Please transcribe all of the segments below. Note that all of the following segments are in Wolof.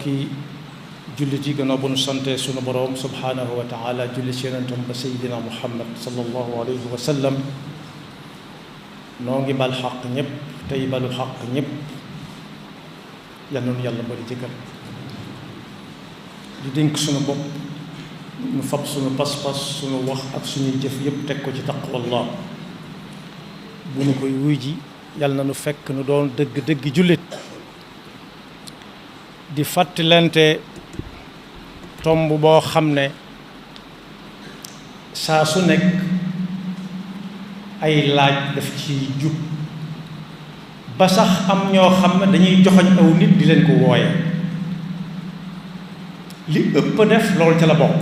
mbokki jullit yi gannaaw bu nu sante sunu boroom subhaanahu wa taala julli ci yonentam ba sayidina muhammad sallallahu alayhi wa sallam noo ngi bal xaq ñépp tey balu xaq ñépp yal na nu yàlla bari jëkkal di dénk sunu bopp nu fab sunu pas-pas sunu wax ak suñuy jëf yépp teg ko ci taqwallah bu nu koy wuy ji yal na nu fekk nu doon dëgg-dëgg jullit di fàttalante tomb boo xam ne saa su nekk ay laaj daf ci jub ba sax am ñoo xam ne dañuy joxoñ aw nit di leen ko wooye li ëpp def loolu ca la bokk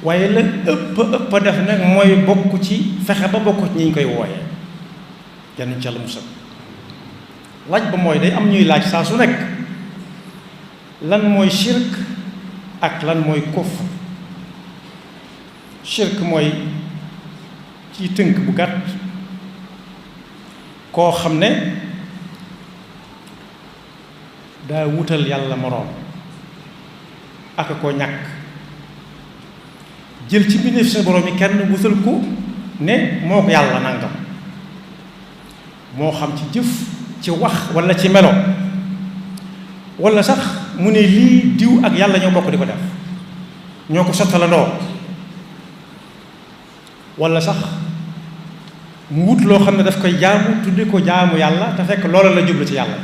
waaye la ëpp def nag mooy bokk ci fexe ba bokk ci ñi ñu koy wooye yann ca la musal laaj ba mooy day am ñuy laaj saa su nekk lan mooy shirk ak lan mooy kufr shirk mooy ci tënk bu gàtt koo xam ne daa wutal yàlla moroom ak ko ñàkk jël ci mbindeef seen boroom yi kenn wutal ko ne moo ko yàlla nangam moo xam ci jëf ci wax walla ci melo walla sax mu ne lii diw ak yàlla ñoo bokk di ko def ñoo ko sottalandoo walla sax mu wut loo xam ne daf koy jaamu tudde ko jaamu yàlla te fekk loola la jublu ci yàlla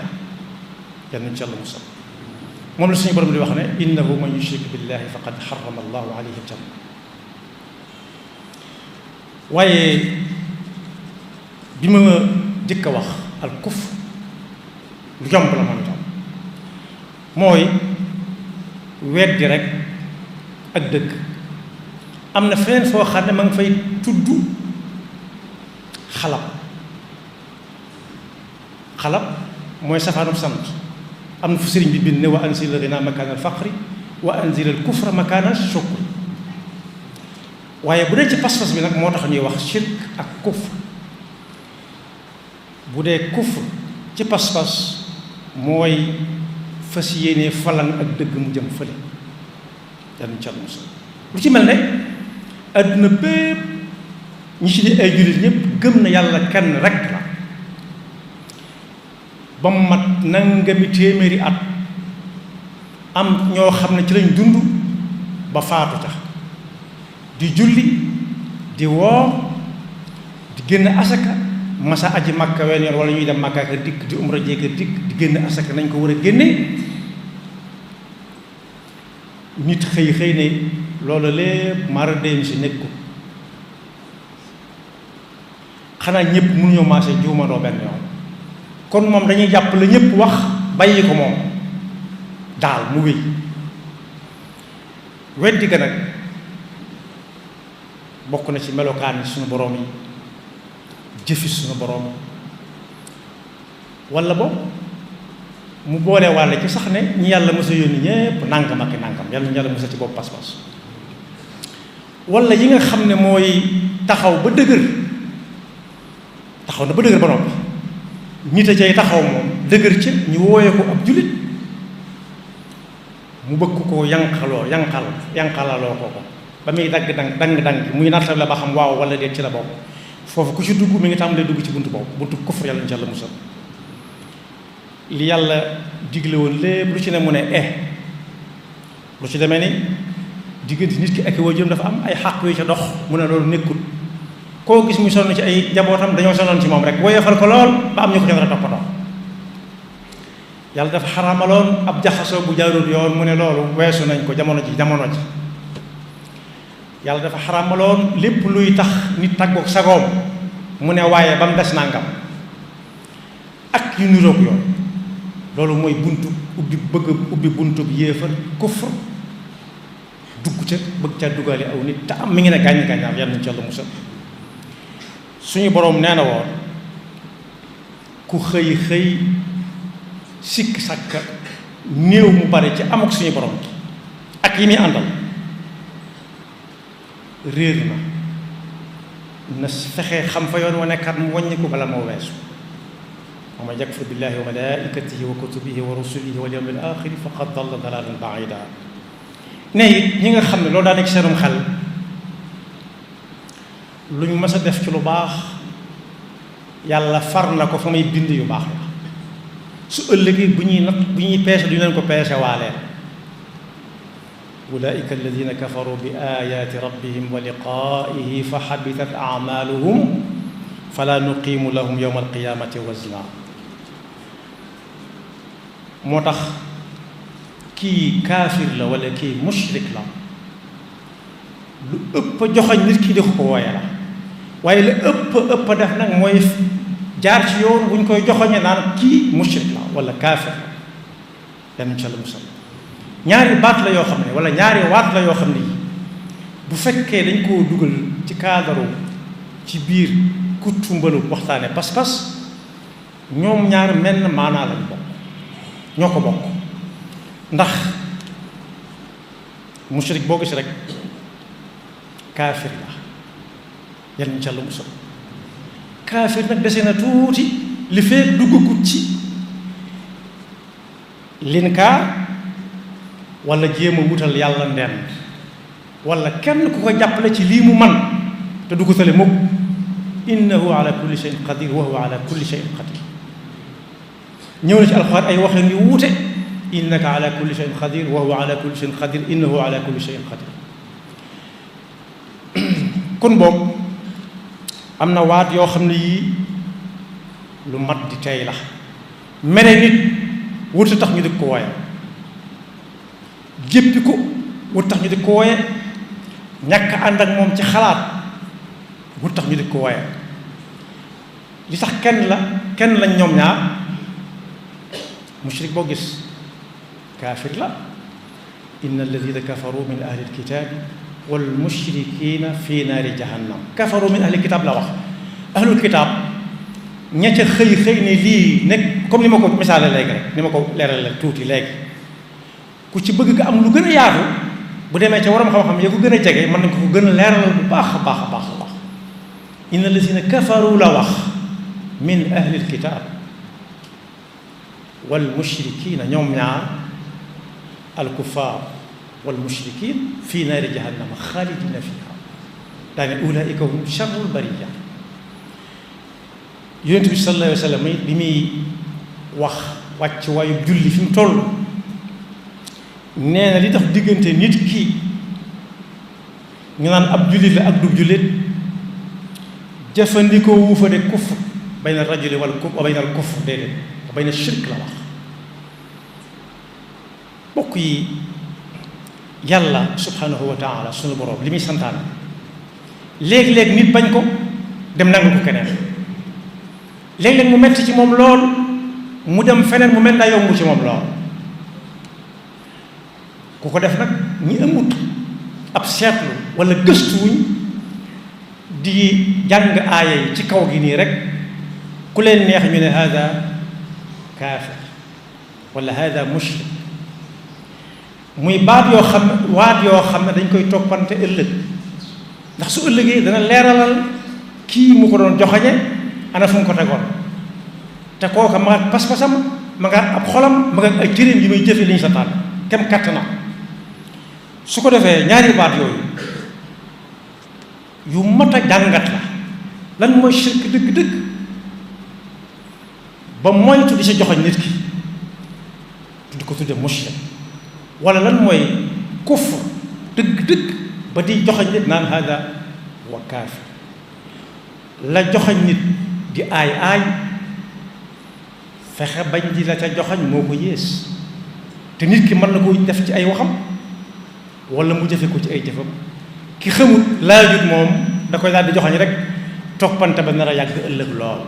yal nañu ci yàlla musal moom la suñu borom di wax ne innahu man yushrik billahi faqad harrama allahu alayhi aljanna waaye bi ma jëkk a wax al kufr lu jomb la moom itam mooy weddi rek ak dëgg am na feneen foo xam ne ma ngi fay tudd xalab mooy safaanub sant am na fu sëriñ bi bind ne wa anzil al ghina makaana al faqri wa anzil al kufra makaana al shukr waaye bu dee ci pas-pas bi nag moo tax ñuy wax shirk ak kufr bu dee kufr ci pas-pas mooy fas yéene falan ak dëgg mu jëm fële yàlla ci musal lu ci mel ne àdduna bépp ñi ci di ay jullit ñëpp gëm na yàlla kenn rek la ba mu mat nangami téeméeri at am ñoo xam ne ci lañ dund ba faatu tax di julli di woor di génn asaka masa aji makka wenn yoon wala ñuy dem makka ak dikk di umra jéeg dikk di génn asaka nañ ko war a génne nit xëy ne loolu lépp mara dem si nekk ko xanaa ñëpp mënuñoo maase juumandoo benn yoon kon moom dañuy jàpp la ñëpp wax bàyyi ko moom daal mu wéy weddi ga nag bokk na ci melokaan yi suñu boroom yi jëfi suñu boroom walla bo mu boole wàlle ci sax ne ñi yàlla mës a yónni ñépp nàngam ak nàngam yàlla ñu yàlla mës a ci bopp pas-pas walla yi nga xam ne mooy taxaw ba dëgër taxaw na ba dëgër ba noppi nit a cay taxaw moom dëgër ci ñu wooye ko ab jullit mu bëgg ko yanqalaloo ko ba muy dang muy nattal la ba xam waaw walla déet ci la bokk foofu ku ci dugg mi ngi tàmbalee dugg ci buntu boobu buntu kufr yàlla insha Allah musal li yàlla digle woon lépp lu ci ne mu ne lu ci demee ni diggante nit ki ak waajuram dafa am ay xàq yu ca dox mu ne loolu nekkul koo gis muy sonn ci ay njabootam dañoo sonnoon ci moom rek woyofal ko lool ba am ñu ko ca war a toppatoo yàlla dafa xaramaloon ab jaxasoo bu jaarul yoon mu ne loolu weesu nañ ko jamono ji yàlla dafa xaramaloon lépp luy tax nit tàggoog sagoom mu ne waaye ba mu des nangam ak yu niroog yoon loolu mooy buntu ubbi buntu bi yéefar kufr dugg ca bëgg ca duggaale aw nit te am mi ngi ne gàññ-gàññaam yàlla nañ ci yàlla musal suñu boroom nee na woon ku xëy sikk sàkka néew mu bari ci amuk suñu boroom ak yi muy àndal réer na fexe xam fa yoon wa nekkat mu wàññi ko bala moo weesu wa man yakfur billahi wa malaikatihi wa kutubihi wa rusulihi wal yawmil axiri faqad dalla dalalan baida ne it ñi nga xam ne loolu daa nekk seenum xel lu ñu mës a def ci lu baax yàlla far na ko fa may bind yu baax la su ëllëgee bu ñuy peese du ñu leen ko peese waaleen ulaika alladina kafaru bi ayati rabbihim wa liqaihi fa xabitat amaluhum fala nuqimu lahum yowma alqiyamati wazna moo tax kii kaafir la wala kii mushrik la lu ëpp joxoñ nit ki di ko wooye la waaye la ëpp def nag mooy jaar ci yoon bu ñu koy joxoñe naan kii mushrik la wala kaafir la yan insha allah musal ñaari baat la yoo xam ne wala ñaari waat la yoo xam ne bu fekkee dañ koo dugal ci cadre ci biir kutumbalu waxtaane pas-pas ñoom ñaar menn maanaa lañ bokk ñoo ko bokk ndax mushrik boo gis rek kaafir la yan insha allah musal kaafir nag dese na tuuti li fee duggagut ci linkaar wala jéem a wutal yàlla ndend wala kenn ku ko jàppale ci lii mu man te du ko tale mukk innahu ala kulli shay'in qadir wa huwa ala kulli shay'in qadir ñëw na ci alxuraan ay waxin yu wuute innaka ala kulli shay'in qadir wa huwa ala kulli shay'in qadir innahu ala kulli shay'in qadir kon boobu am na waat yoo xam ne yii lu mat di tey la mere nit wuta tax ñu di ko wooye jéppi ko wuta tax ñu di ko wooye ñàkk ànd ak moom ci xalaat wuta tax ñu di ko wooye li tax kenn lañ ñoom ñaar mushrik boo gis kaafir la inna alladina kafaru min ahli alkitabi wal mushrikina fi naari jahannam kafaru min ahli kitab la wax ahlul kitab ña ca xëy ne lii nekk comme ni ma ko misaale léegi rek ni ma ko leeral la tuuti léegi ku ci bëgg nga am lu gën a yaatu bu demee ca waram xam-xam ya ko gën a jege mën nañ ko gën a leeralal bu baax a baax a baax a baax inna alladina kafaru la wax min ahli alkitab wal mushrikina ñoom ñaar al kuffar wal mushrikin fii naari jahannama xaalidina fiha daane ulaika hum sharrul bariya yonent bi sallallahu alayhi wa sallam bi muy wax wàcc waayu julli fi mu toll nee na li tax diggante nit ki ñu naan ab jullit la ak du jullit jëfandikoo wu fa de kufr bayna rajuli wal kufr wa bayna al kufr déedéet wa bayna shirk la wax bokk yi yàlla subhanahu wa taala sunu borom li muy santaane léegi-léegi nit bañ ko dem nangu ko keneen léeg-léeg mu metti ci moom lool mu dem feneen mu mel daa yomb ci moom lool ku ko def nag ñi ëmmut ab seetlu wala gëstuwuñ di jàng aaya yi ci kaw gi nii rek ku leen neex ñu ne hada kaafir wala hada mushrik muy waat yoo xam ne dañ koy toppante ëllëg ndax su ëllëgee dana leeralal kii mu ko doon joxoñe ana fu mu ko tegoon te kooka ma nga pas-pasam ma nga ab xolam ma nga ay cëréem yi muy jëfe li ñu sa taan kem kattanam su ko defee ñaari baat yooyu yu mat a jàngat la lan mooy shirk dëgg-dëgg ba moytu di sa joxoñ nit ki di ko tudde mushrik wala lan mooy kufr dëgg-dëgg ba di joxoñ nit naan hada wa kaafir la joxoñ nit di aay fexe bañ di la ca joxoñ moo ko yées te nit ki mën na ko def ci ay waxam wala mu jëfe ko ci ay jëfam ki xamut laajut moom da koy daal di joxoñ rek toppante ba nar a yàgg ëllëg lool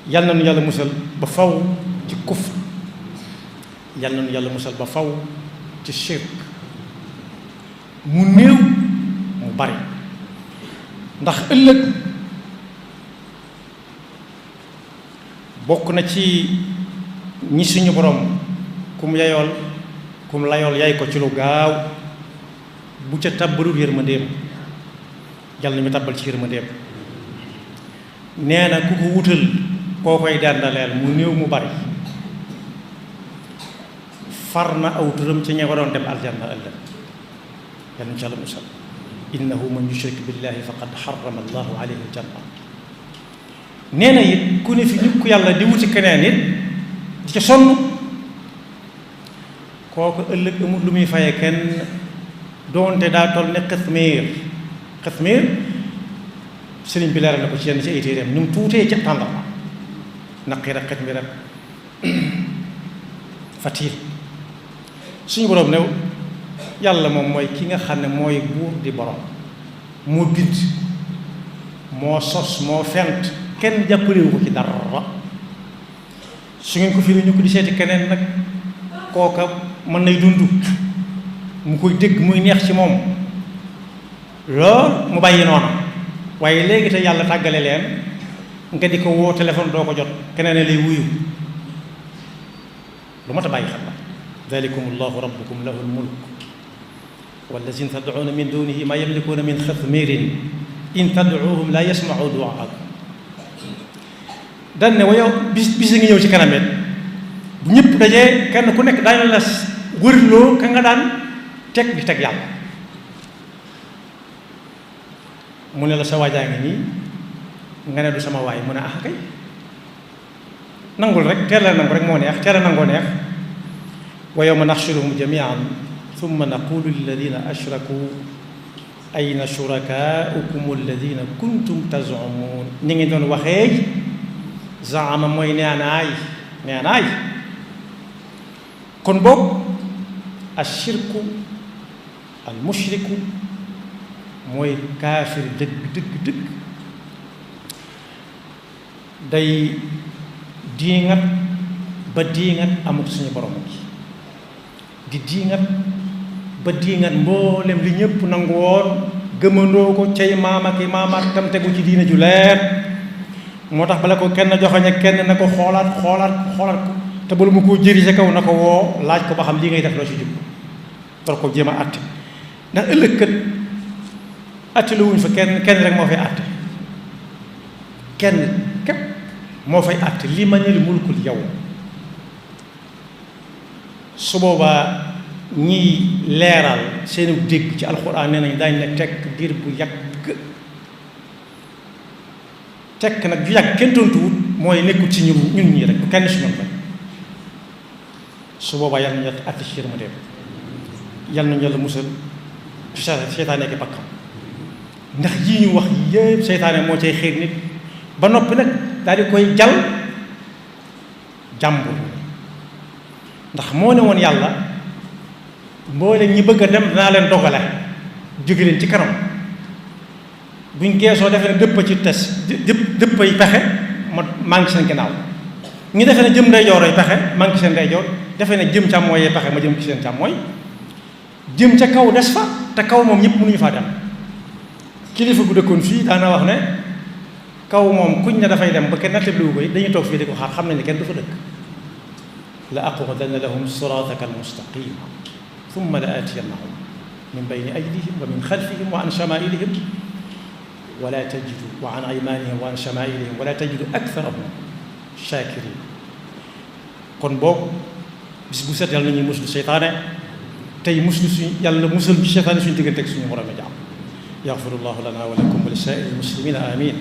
yal na nu yàlla musal ba faw ci kufr yal na nu yàlla musal ba faw ci shirk mu néew mu bari ndax ëllëg bokk na ci ñi suñu borom kum layool yay ko ci lu gaaw bu ca tàbbalul yërmandeem yàlla na ñu tàbbal ci yërmandeem nee na ku ko wutal koo koy dendaleel mu néew mu bari far na aw turam ci ña ko doon dem aljanna ëllëg yàlla insha allah musal innahu man yushrik billahi faqad harrama allahu alayhi aljanna nee na it ku ne fi nit ku yàlla di wuti keneen it di ca sonn kooku ëllëg amul lu muy faye kenn doonte daa toll ne xismiir sëriñ bi leeral na ko ci yenn ci ay téeréem ñu mu tuutee ca tàndarma naqi rek xismiir rek fatil suñu boroom new yàlla moom mooy ki nga xam ne mooy buur di borom moo bind moo sos moo fent kenn jàppalewu ko ci dara su ngeen ko firi ñu ko di seeti keneen nag kooka mën nay dund mu koy dégg muy neex ci moom lool mu bàyyi noona waaye léegi te yàlla tàggale leen nga di ko woo téléphone doo ko jot keneen lay wuyu lu mat a bàyyi xel la dalikum allahu rabbukum lahu almulk wallazina tad'una min dunihi ma yamlikuna min xitmirin in tad'uhum la yasma'u du'aakum dan ne wayow bis ngi ñëw ci kanamet bu ñëpp dajee kenn ku nekk daañu la wërloo ka nga daan teg di teg yàlla mu ne la sa waajaa ngi nii nga ne du sama waay mu ne ah kay nangul rek teel a nangu rek moo neex teel a nangoo neex wa yawma naxshuruhum jamian thumma naqulu lilladina ashraku ayna shurakaaukum alladina kuntum tazumun ni ngi doon waxee zaama mooy neenaay kon boobu ashirku al mushriku mooy kaafir dëgg day diingat ba diingat amut suñu borom gi di diingat ba diingat mboolem li ñëpp nangu woon gëmandoo ko cay maam ak maamaat tam tegu ci diina ju leer moo tax bala ko kenn joxoñe kenn na ko xoolaat ko te bala mu koo jëri sa kaw na ko woo laaj ko ba xam lii ngay def loo ci jub door ko jéem a àtte ndax ëllëg kat àtte lu wuñ fa kenn rek moo fay àtte kenn képp moo fay àtte li manil mulkul yow su boobaa ñiy leeral seeni dégg ci alxuraan nee nañ daañu ne tekk diir bu yàgg tekk nag ju yàgg kenn tontuwut mooy nekkul ci ñun ñii rek kenn si ñun rek su boobaa yàlla nañu yàlla àtte ci yërmande yàlla nañu yàlla musal seytaane ki bakkam ndax yii ñu wax yépp seytaane moo cay xiir nit ba noppi nag daal di koy jal jàmbur ndax moo ne woon yàlla mboolem ñi bëgg a dem danaa leen dogale jóge leen ci kanam buñ geesoo defee ne dëpp ci tes dëpp ay pexe maa ngi seen ginnaaw ñu defee ne jëm ndeyjoor ay pexe maa ngi seen ndeyjoor defee ne jëm càmmooy ay pexe ma jëm ci seen càmmooy jëm ca kaw des fa te kaw moom ñëpp mënuñu faa dem kilifa gu dëkkoon fii daana wax ne kaw moom kuñ ne dafay dem ba kenn nattabliwu ko dañuy toog fii di ko xaar xam nañ ne kenn du fa dëkk la aqudanna lahum siraataka almustaqima thumma la aatiyannahum min bayni aydihim wa min xalfihim wa an shamaa'ilihim wala tajidu wa an aymanihim wa an shamaa'ilihim wala tajidu aktharahum shakirin kon boog bis bu set yàlla nañuy muslu seytaane tey muslu suñu yàlla musal ci seytaane suñu diggante ak suñu moroom jaam yaxfirullahu lana wa lakum wa li saa'iril muslimina amin